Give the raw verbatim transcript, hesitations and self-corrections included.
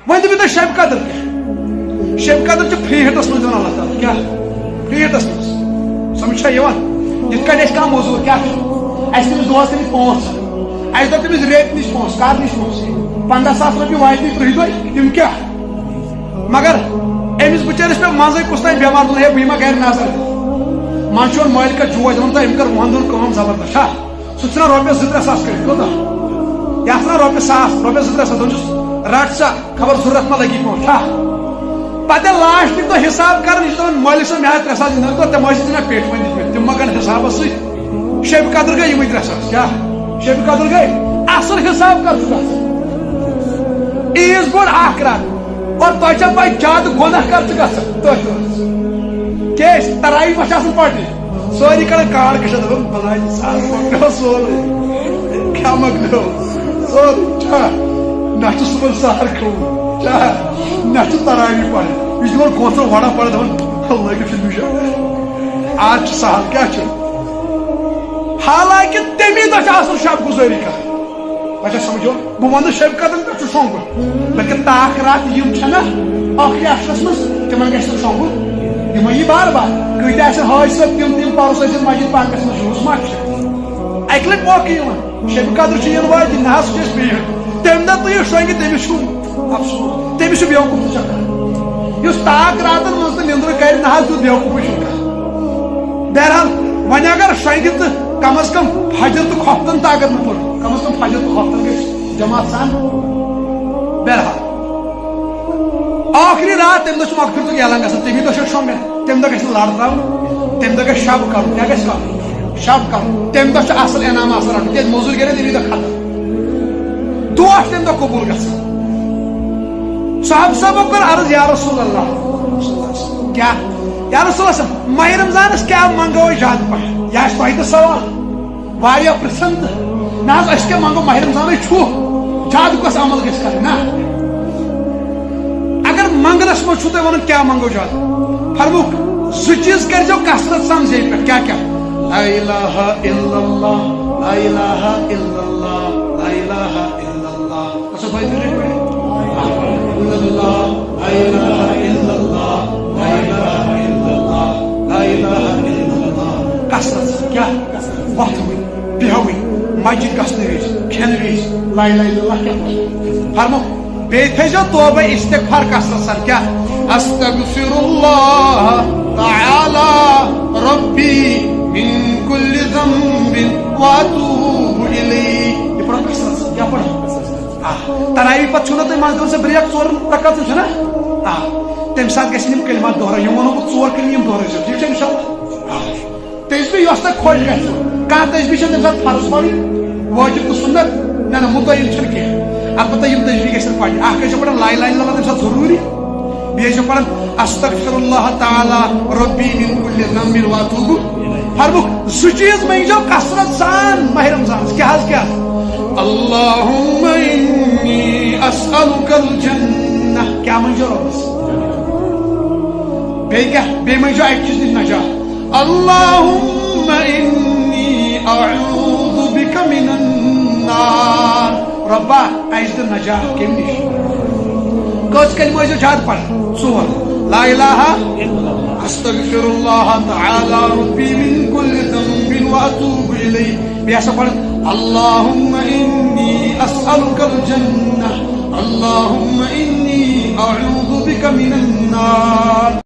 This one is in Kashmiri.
وۄنۍ دِمو تۄہہِ شب قدر کیٛاہ؟ شب قدر چھِ فرٛی ہٹس منٛز دِوان اللہ تعالیٰ۔ کیٛاہ؟ فرٛی ہٹس منٛز۔ سمجھ چھا یِوان؟ یِتھ کٔنۍ اَسہِ کانٛہہ مٔزوٗر کیٛاہ چھُ؟ اَسہِ تٔمِس دۄہس تٔمِس پانٛژھ ہتھ۔ اَسہِ دوٚپ تٔمِس ریٚتۍ نِش پونٛسہٕ، کر نِش پونٛسہٕ؟ پنٛداہ ساس رۄپیہِ واتہِ نہٕ تٕرٛہہِ دۄہہِ، تِم کیٛاہ؟ مگر أمِس بِچٲرِس پٮ۪ٹھ منٛزَے کُس تام بٮ۪مار، دوٚپُن، "ہے، بہٕ یِمہ گرِ نظر دِتھ۔" منٛزٕ چھُ یِوان مٲلکَس جوش، دَپان، "تہٕ أمۍ کٔر وُہَن دۄہَن کٲم زبردست، چھا؟ سُہ ژھٕنان رۄپیَس زٕ ترٛےٚ ساس کٔڑِتھ، کوٗتاہ؟ یہِ آسہِ ژھٕنان رۄپیَس ساس، رۄپیَس زٕ ترٛےٚ ساس۔" دَپان چھُس، "رَٹ سا، خبر ضروٗرت ما لَگی پونٛسہٕ، چھا؟" پَتہٕ ییٚلہِ لاسٹٕکۍ دۄہ حِساب کَران، یہِ چھُ دَپان، "مٲلِک صٲب، مےٚ آسہٕ ترٛےٚ ساس زٕ ہَتھ، تِم ٲسۍ ژےٚ مےٚ پیٹہِ وۄنۍ دِتمٕتۍ، تِم ما گَنٛڈ حِسابَس سۭتۍ؟" شبِ قدر گٔے یِمے ترٛےٚ ساس۔ کیٛاہ؟ شبِ قدر گٔے؟ اصل حساب کر ژٕ گژھ۔ عیٖذ بوٚڑ اکھ راتھ۔ اور تۄہہِ چھا پاے زیادٕ گۄناہ کر ژٕ گژھ؟ تٔتھۍ دۄہس۔ کیٛازِ؟ تراویح ما چھِ آسان پرنہِ؟ سٲری کران کارڈ کشن، دپان، "بلاے سہر مۄکلیو سورُے۔ کیٛاہ مۄکلیو؟ سورُے۔ چھا؟ نہ چھُ صُبحن سہر کھیوٚمُت۔ چھا؟ نہ چھُ تراویح پرٕنۍ۔" یہِ چھُ دِوان گوژھو وڑا پڑا، دپان، "لٲگِو فلمہِ جاے۔ آز چھُ سہل، کیٛاہ چھُ؟" حالانکہ تمی دۄہ چھِ آسان شب گُزٲری کرٕنۍ۔ وۄنۍ چھا سمجھ یِوان؟ بہٕ ونہٕ نہٕ شب قدرن پٮ۪ٹھ چھُ شۄنٛگُن، بلکہِ تاکھ راتھ یِم چھَنہ ٲخری عشرس منٛز، تِمن گژھِ نہٕ شۄنٛگُن۔ یِمے یی بار بار۔ کۭتیٛاہ آسن حٲج صٲب تِم، تِم پرُس ٲسِن مسجد پاکس منٛز، جُلوس ما چھُ؟ اَکہِ لٹہِ موقعہٕ یِوان، شب قدر چھِ یِنہٕ واجِنۍ، نہ حظ چھِ أسۍ بیٚیہِ۔ تَمہِ دۄہ تُہۍ یہِ شۄنٛگِتھ، تٔمِس چھُ افسوس، تٔمِس چھُ بیوقوٗف تہِ چکر۔ یُس تاک راتن منٛز تہٕ نِندرٕ کرِ، نہ حظ، تیُتھ بیوقوٗفٕے چھُنہٕ کانٛہہ۔ بہرحال، وۄنۍ اگر شۄنٛگہِ تہٕ کم از کم فجر تہٕ خۄفتن طاقت مہ پوٚر، کم از کم فجر تہٕ خۄفتن گژھِ جماعت سان۔ بہرحال، ٲخری رات، تَمہِ دۄہ چھُ مغفرتُک اعلان گژھان، تَمی دۄہ چھُ شۄنٛگان، تَمہِ دۄہ گژھِ نہٕ لڑ تراوُن، تَمہِ دۄہ گژھِ شب کرُن۔ کیٛاہ گژھِ کرُن؟ شب کرُن۔ تَمہِ دۄہ چھُ اصل انعام آسان رٹُن، کیٛازِ مٔزوٗرۍ گٔے نہ تَمی دۄہ ختم۔ دُعا چھُ تَمہِ دۄہ قبوٗل گژھان۔ صحابہ صٲبو کٔر عرض، "یا رسول اللہ، کیٛاہ، یا رسول اللہ، ماہِ رمضانس کیٛاہ منٛگو أسۍ زیادٕ پہن؟ یہِ آسہِ تۄہہِ تہِ سوال، واریاہ پرژھن تہٕ۔ نہ حظ، أسۍ کیٛاہ منٛگو؟ ماہِ رمضانٕے چھُ، زیادٕ کۄس عمل گژھِ کرٕنۍ نا؟ اگر منٛگنس منٛز چھُو تۄہہِ ونُن کیٛاہ منٛگو زیادٕ، فرمووُکھ، زٕ چیٖز کٔرۍزیو کثرت سان زیٚوِ پٮ۪ٹھ۔" کیٛاہ کیٛاہ؟ لا الہ الا اللہ، لا الہ الا اللہ، لا الہ الا اللہ۔ اچھا، بھائی، تُہۍ کٔرِو پٔرِو۔ قل اللہ، لا الہ الا اللہ، لا الہ الا اللہ، لا الہ الا اللہ۔ کثرت سان کیٛاہ؟ وۄتھوٕنۍ، بیٚہوٕنۍ، مسجد گژھنہٕ وِزِ، کھٮ۪نہٕ وِزِ، لا الہ الا اللہ کیٛاہ؟ فرمو، بیٚیہِ تھٲیزیو توبہ استغفار کثرت سان۔ کیٛاہ؟ استغفر اللہ تعالی ربی من کل ذنب واتوب الیہ۔ یہِ پرو کثرت سان۔ کیٛاہ پرو؟ آ، تراویح پتہٕ چھُو نہ تُہۍ منٛزٕ دِوان سۄ بریک ژورن رکعتن، چھُنہ؟ آ، تَمہِ ساتہٕ گژھن یِم کلمات دۄہراوٕنۍ۔ یِم وَنو بہٕ ژور کلمہٕ، یِم دۄہرٲیزیو، ٹھیٖک چھا؟ انشاءاللہ۔ آ، تسبیح یۄس تۄہہِ خۄش گژھِوٕ۔ کانٛہہ تسبیح چھےٚ تَمہِ ساتہٕ فرض پَرٕنۍ، واجب تہٕ سُنت، نہ، نہ، متعین چھَنہٕ کینٛہہ۔ البتہ یِم تسبیح گژھن پَرنہِ۔ اَکھ گژھِ پَرٕنۍ لا الہ الا اللہ تَمہِ ساتہٕ ضروٗری، بیٚیہِ چھِ پَران استغفر اللہ تعالی ربی من کل ذنب واتوب۔ فرمووُکھ، زٕ چیٖز مٔنگزیو کثرت سان ماہِ رمضانس۔ کیٛاہ حظ کیٛاہ؟ اللہم انی اسألک الجنہ۔ کیٛاہ مٔنگزیو رۄبس؟ بیٚیہِ کیٛاہ؟ بیٚیہِ مٔنگزیو اَکہِ چیٖزٕ نِش نجات۔ اللہم انی اعوذ بک من النار۔ رۄبا، اَسہِ دِ نجات کَمہِ نِش؟ کٔژ کلمہٕ ٲسۍزیو زیادٕ پَران؟ ژور۔ لا الہ، استغفر اللہ تعالی ربی من کل ذنب واتوب الیہ۔ بیٚیہِ ہسا پَران، اللہم انی اسألک الجنہ، اللہم انی اعوذ بک من النار۔